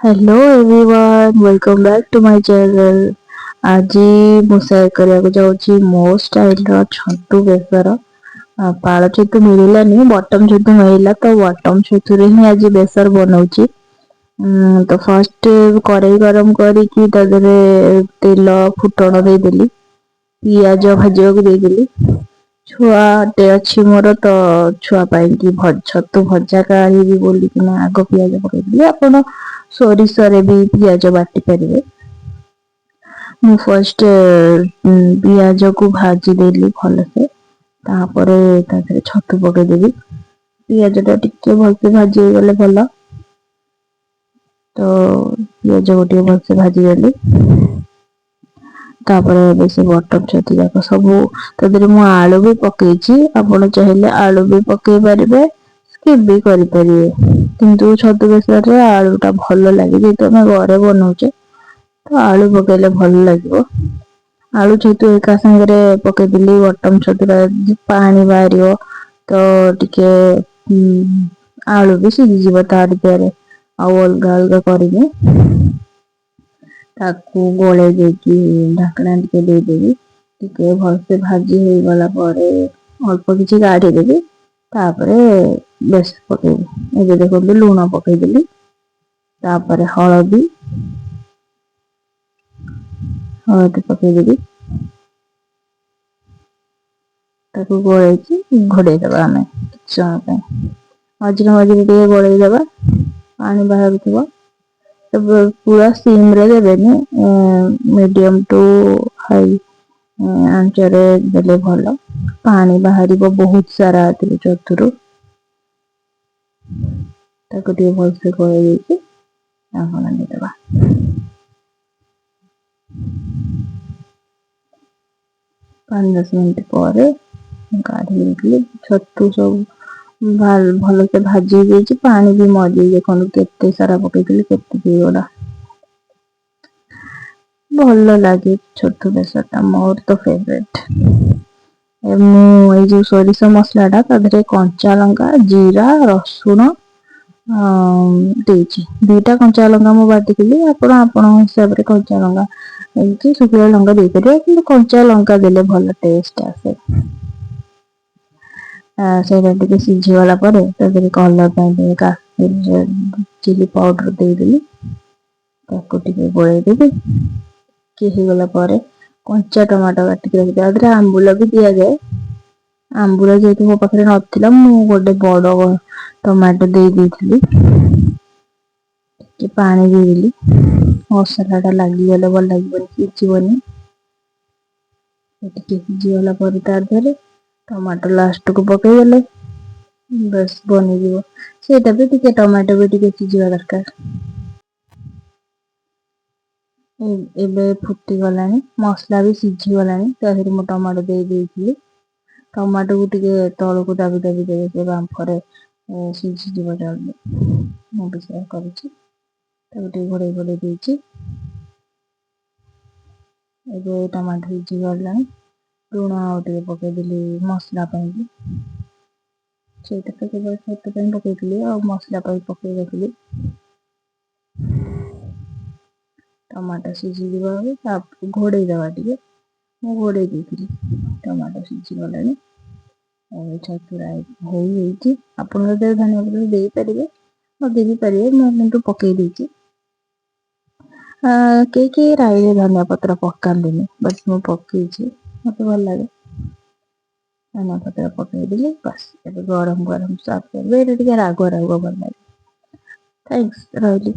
Hello everyone, welcome back to my channel. ଆଜି ମୁଁ share କରିବାକୁ ଯାଉଛି ମୋ ଷ୍ଟାଇଲର ଛତୁ ବେସର। ପାଳ ଛତୁ ମିଳିଲାନି, ବଟମ ଛତୁ ମିଳିଲା, ତ ବଟମ ଛତୁରେ ହିଁ ଆଜି ବେସର ବନଉଛି। ତ ଫାର୍ଷ୍ଟ କରେଇ ଗରମ କରିକି ତା ଦେହରେ ତେଲ ଫୁଟଣ ଦେଇଦେଲି, ପିଆଜ ଭାଜିବାକୁ ଦେଇଦେଲି। ଛୁଆଟେ ଅଛି ମୋର, ତ ଛୁଆ ପାଇଁକି ଛତୁ ଭଜା କାଢ଼ିବି ବୋଲିକିନା ଆଗ ପିଆଜ ପକେଇଦେଲି। ଆପଣ ସୋରିଷରେ ବି ପିଆଜ ବାଟି ପାରିବେ। ମୁଁ ଫାର୍ଷ୍ଟ ପିଆଜକୁ ଭାଜିଦେଲି ଭଲସେ, ତାପରେ ତା ଦେହରେ ଛତୁ ପକେଇଦେବି। ପିଆଜଟା ଟିକେ ଭଲସେ ଭାଜି ହେଇଗଲେ ଭଲ, ତ ପିଆଜକୁ ଟିକେ ଭଲସେ ଭାଜିଦେଲି। ତାପରେ ଏବେ ସେ ବଟମ ଛତୁ ଯାକ ସବୁ, ତା ଦେହରେ ମୁଁ ଆଳୁ ବି ପକେଇଛି। ଆପଣ ଚାହିଁଲେ ଆଳୁ ବି ପକେଇ ପାରିବେ, ସ୍କିପ୍ ବି କରିପାରିବେ, କିନ୍ତୁ ଛତୁ ବେସରରେ ଆଳୁଟା ଭଲ ଲାଗେ। ଯେହେତୁ ଆମେ ଘରେ ବନଉଛେ, ତ ଆଳୁ ପକେଇଲେ ଭଲ ଲାଗିବ। ଆଳୁ ଛତୁ ଏକା ସାଙ୍ଗରେ ପକେଇଦେଲି। ବଟମ ଛତୁଟା ପାଣି ବାହାରିବ, ତ ଟିକେ ଆଳୁ ବି ସିଝିଯିବ ତାରି ଦେହରେ, ଆଉ ଅଲଗା ଅଲଗା କରିନି। ତାକୁ ଗୋଳେଇ ଦେଇକି ଢାଙ୍କଣା ଟିକେ ଦେଇଦେବି। ଟିକେ ଭଲସେ ଭାଜି ହେଇଗଲା ପରେ ଅଳ୍ପ କିଛି କାଢ଼ିଦେବି, ତାପରେ ବେସର ପକେଇବି। ଏବେ ଦେଖନ୍ତୁ, ଲୁଣ ପକେଇଦେଲି, ତାପରେ ହଳଦୀ, ହଳଦୀ ପକେଇଦେବି। ତାକୁ ଗୋଳେଇକି ଘୋଡେଇ ଦବା ଆମେ କିଛି ସମୟ ପାଇଁ। ମଝିରେ ମଝିରେ ଟିକେ ଗୋଳେଇ ଦବା, ପାଣି ବାହାରୁଥିବ। ପୁରା ସିମରେ ଦେବେନି, ମିଡିୟମ ଟୁ ହାଇ ଆଞ୍ଚରେ ଦେଲେ ଭଲ। ପାଣି ବାହାରିବ ବହୁତ ସାରା ଏଥିରୁ, ଛତୁରୁ। ତାକୁ ଟିକେ ଭଲସେ ଗୋଳେଇ ଦେଇକି ଢାଙ୍କଣା ଦେଇଦବା। 5-10 ମିନିଟ୍ ପରେ କାଢି ଦେଇଥିଲି। ଛତୁ ସବୁ ଭଲସେ ଭାଜି ହେଇଯାଇଛି, ପାଣି ବି ମରିଯାଇଛି। ଦେଖନ୍ତୁ, କେତେ ସାରା ପକେଇଥିଲି, କେତେ ହେଇଗଲା। ଭଲ ଲାଗେ ଛତୁ ବେସରଟା, ମୋର ତ ଫେଭରେଟ। ମୁଁ ଏଇ ଯୋଉ ସୋରିଷ ମସଲାଟା, ତା ଦେହରେ କଞ୍ଚା ଲଙ୍କା, ଜିରା, ରସୁଣ ଦେଇଛି। ଦୁଇଟା କଞ୍ଚା ଲଙ୍କା ମୁଁ ବାଟିଥିଲି। ଆପଣ ଆପଣଙ୍କ ହିସାବରେ କଞ୍ଚା ଲଙ୍କା ଦେଇକି ଶୁଖିଲା ଲଙ୍କା ଦେଇପାରିବେ, କିନ୍ତୁ କଞ୍ଚା ଲଙ୍କା ଦେଲେ ଭଲ ଟେଷ୍ଟ ଆସେ। ସେଇଟା ଟିକେ ସିଝିଗଲା ପରେ ତା ଦେହରେ କଲର ପାଇଁ ଟିକେ କାଶ୍ମୀର ଚିଲି ପାଉଡର ଦେଇଦେଲି। ତାକୁ ଟିକେ ଗୋଳେଇ ଦେବି। ଟିକେ ହେଇଗଲା ପରେ କଞ୍ଚା ଟମାଟୋ କାଟିକି ରଖିଦେବା। ତା ଦେହରେ ଆମ୍ବୁଲ ବି ଦିଆଯାଏ। ଆମ୍ବୁଲ ଯେହେତୁ ମୋ ପାଖରେ ନଥିଲା, ମୁଁ ଗୋଟେ ବଡ ଟମାଟୋ ଦେଇ ଦେଇଥିଲି। ଟିକେ ପାଣି ଦେଇଦେଲି। ମସଲା ଟା ଲାଗିଗଲେ ଭଲ ଲାଗିବନି, ସିଝିବନି। ଟିକେ ସିଝିଗଲା ପରେ ତା ଦେହରେ ଟମାଟୋ ଲାଷ୍ଟକୁ ପକେଇଦେଲେ ବାସ୍, ବନିଯିବ। ସେଇଟା ବି ଟିକେ, ଟମାଟୋ ବି ଟିକେ ସିଝିବା ଦରକାର। ଏବେ ଫୁଟିଗଲାଣି, ମସଲା ବି ସିଝିଗଲାଣି। ତା ଦେହରେ ମୁଁ ଟମାଟୋ ଦେଇ ଦେଇଥିଲି। ଟମାଟୋକୁ ଟିକେ ତଳକୁ ଦାବି ଦାବି ଦେବେ, ସେ ବାମ୍ଫରେ ସିଝିଯିବ ଜଲ୍ଦି। ମୁଁ ବି ସେୟା କରିଛି। ତାକୁ ଟିକେ ଘୋଡ଼େଇ ଘୋଡ଼େଇ ଦେଇଛି। ଏବେ ଟମାଟୋ ସିଝିଗଲାଣି। ଲୁଣ ଆଉ ଟିକେ ପକେଇଦେଲି ମସଲା ପାଇଁକି। ସେଇଟା ତ କେବଳ ଛତୁ ପାଇଁ ପକେଇଥିଲି, ଆଉ ମସଲା ପାଇଁ ପକେଇ ନଥିଲି। ଟମାଟୋ ସିଝିଯିବ, ତାକୁ ଘୋଡ଼େଇ ଦେବା ଟିକେ। ମୁଁ ଘୋଡ଼େଇ ଦେଇଥିଲି। ଟମାଟୋ ସିଝିଗଲାଣି। ଏବେ ଛତୁ ହେଇଯାଇଛି। ଆପଣ ଯଦି ଧନିଆ ପତ୍ର ଦେଇପାରିବେ, ନ ଦେଇ ପାରିବେ, ମୁଁ କିନ୍ତୁ ପକେଇ ଦେଇଛି। କେହି କେହି ରାଇରେ ଧନିଆ ପତ୍ର ପକାନ୍ତିନି, ବଟ୍ ମୁଁ ପକେଇଛି, ମତେ ଭଲ ଲାଗେ। ଧନିଆ ପତ୍ର ପକେଇଦେଲି, ବାସ୍। ଏବେ ଗରମ ଗରମ ସର୍ଭ କରିବେ। ଏଇଟା ଟିକେ ରାଗୁଆ ରାଗୁଆ ଭଲ ଲାଗେ। Thanks, ରହିଲି।